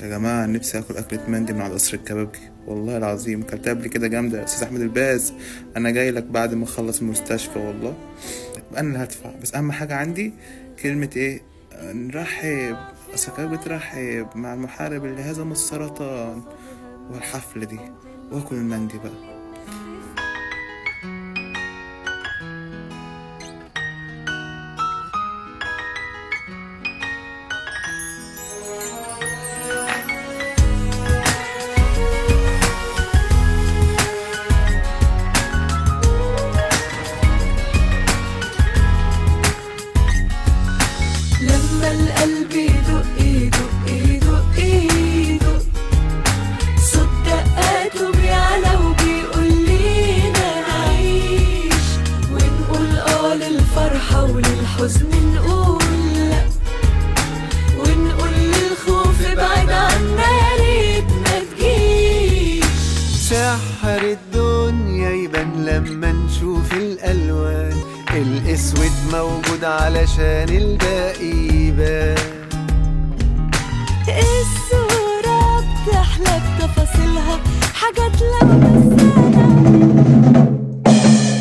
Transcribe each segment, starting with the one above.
يا جماعة نفسي اكل اكلة مندي من على قصر الكبابجي، والله العظيم كلتها قبل كده جامدة. يا استاذ احمد الباز انا جاي لك بعد ما اخلص المستشفى، والله انا اللي هدفع، بس اهم حاجة عندي كلمة ايه؟ نرحب، قصر الكبابجي ترحب مع المحارب اللي هزم السرطان والحفلة دي، واكل المندي بقى. لما القلب يدق يدق يدق يدق صوت دقاته بيعلى وبيقول لينا نعيش، ونقول اه للفرحة وللحزن نقول لا، ونقول للخوف ابعد عنا يا ريت ما تجيش. سحر الدنيا يبان لما نشوف الألوان، الاسود موجود علشان الباقي يبان. الصورة بتحلى بتفاصيلها حاجات لو بس انا.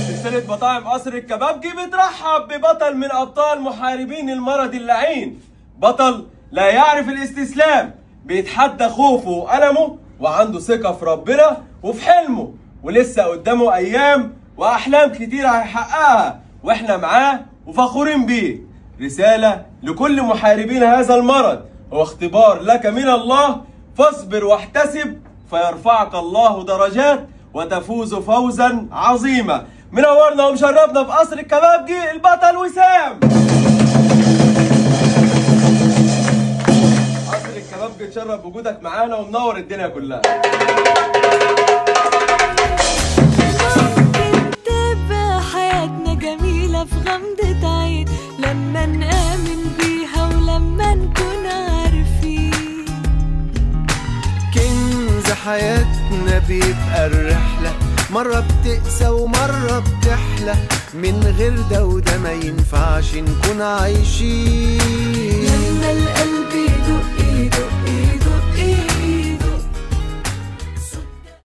سلسلة مطاعم قصر الكبابجي بترحب ببطل من ابطال محاربين المرض اللعين، بطل لا يعرف الاستسلام، بيتحدى خوفه وألمه، وعنده ثقة في ربنا وفي حلمه، ولسه قدامه ايام واحلام كتير هيحققها، واحنا معاه وفخورين بيه. رسالة لكل محاربين هذا المرض، هو اختبار لك من الله، فاصبر واحتسب فيرفعك الله درجات وتفوز فوزا عظيما. منورنا ومشرفنا في قصر الكبابجي البطل وسام. قصر الكبابجي اتشرف بوجودك معانا ومنور الدنيا كلها. جميلة في غمضة عين لما نآمن بيها ولما نكون عارفين. كنز حياتنا بيبقى الرحلة، مرة بتقسى ومرة بتحلى، من غير ده وده ما ينفعش نكون عايشين. لما القلب يدق